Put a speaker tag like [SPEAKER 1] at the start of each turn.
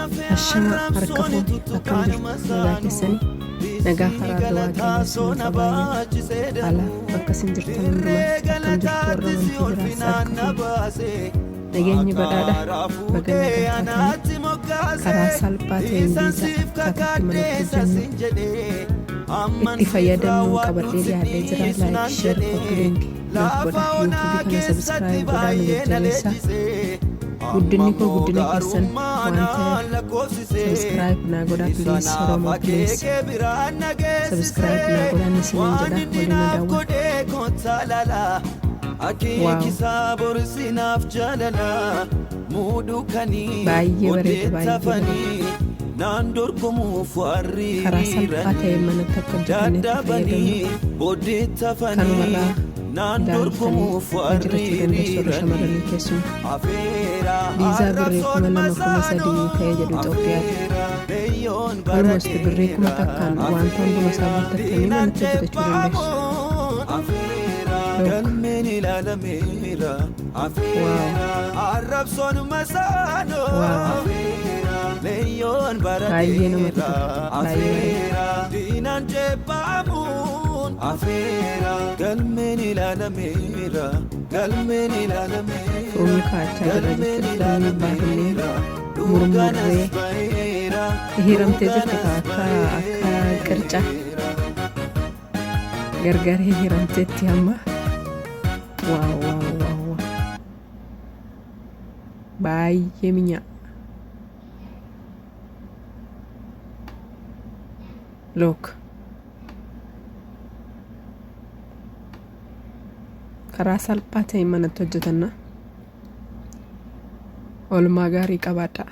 [SPEAKER 1] Ashama harka fuune, akkam jirtu? Nagaa keessanii? Nagaa faraarri Waaqayyoo isiniif haa baay'atu. Alaaf bakka isin jirtan hundumaatti akkam jirtu? Warra amantii biraas harka fuune. Nageenyi badhaadha. Baga nagaa taatanii. Karaa salphaa ta'een viizaa akkaataa itti manatti hojjennu itti fayyadamnu qabadhee dhiyaadhee jira. Like, share, copy link naaf godha. YouTube kana subscribe godhaa nu jajjabeessaa. Guddinni koo guddina keessan waan ta'eef subscribe naa godhaa, please. Oromoo, please subscribe naa godhaan isiniin jedha. Waliin nu daawwadha.
[SPEAKER 2] Akeekisaa borsinaaf jaalala muudukanii
[SPEAKER 1] Baay'ee bareeda, baay'ee
[SPEAKER 2] odeettafanii naan dorgomuuf warri
[SPEAKER 1] Karaa salphaa ta'een manatti akka hojjetannee itti
[SPEAKER 2] dadhabanii
[SPEAKER 1] fayyadamnu
[SPEAKER 2] odeettafanii
[SPEAKER 1] kanumarraa
[SPEAKER 2] naan
[SPEAKER 1] ilaaltanii
[SPEAKER 2] dorgomuuf warri
[SPEAKER 1] hojjetachuu dandeessu, warra shamarranii keessumaa.
[SPEAKER 2] Afeera.
[SPEAKER 1] Viizaa birrii 2000, 3000 ta'ee jedhu Itoophiyaatti. Almost birrii 1000n wanta hunduma isaa guuttattanii manatti hojjetachuu dandeessu. Look.
[SPEAKER 2] Galmeen ilaalameera. Arrabsoon masaanoo. Leeyyoon
[SPEAKER 1] Baay'ee namatti tola. Baay'ee bareeda.
[SPEAKER 2] Diinaan jebbaamuun. Galmeen ilaalameera. Galmeen ilaalameera.
[SPEAKER 1] Furunni kaa'achaa jirra jechuudha. Furunni baafannee murmurree hiramtee jirti, akka qircaa gargar hiramteetti amma. Wow, wow, wow, wow! Baay'ee minyaa. Look. Karaa salphaa ta'een manatti hojjetanna. Oolmaa gaarii qabaadhaa.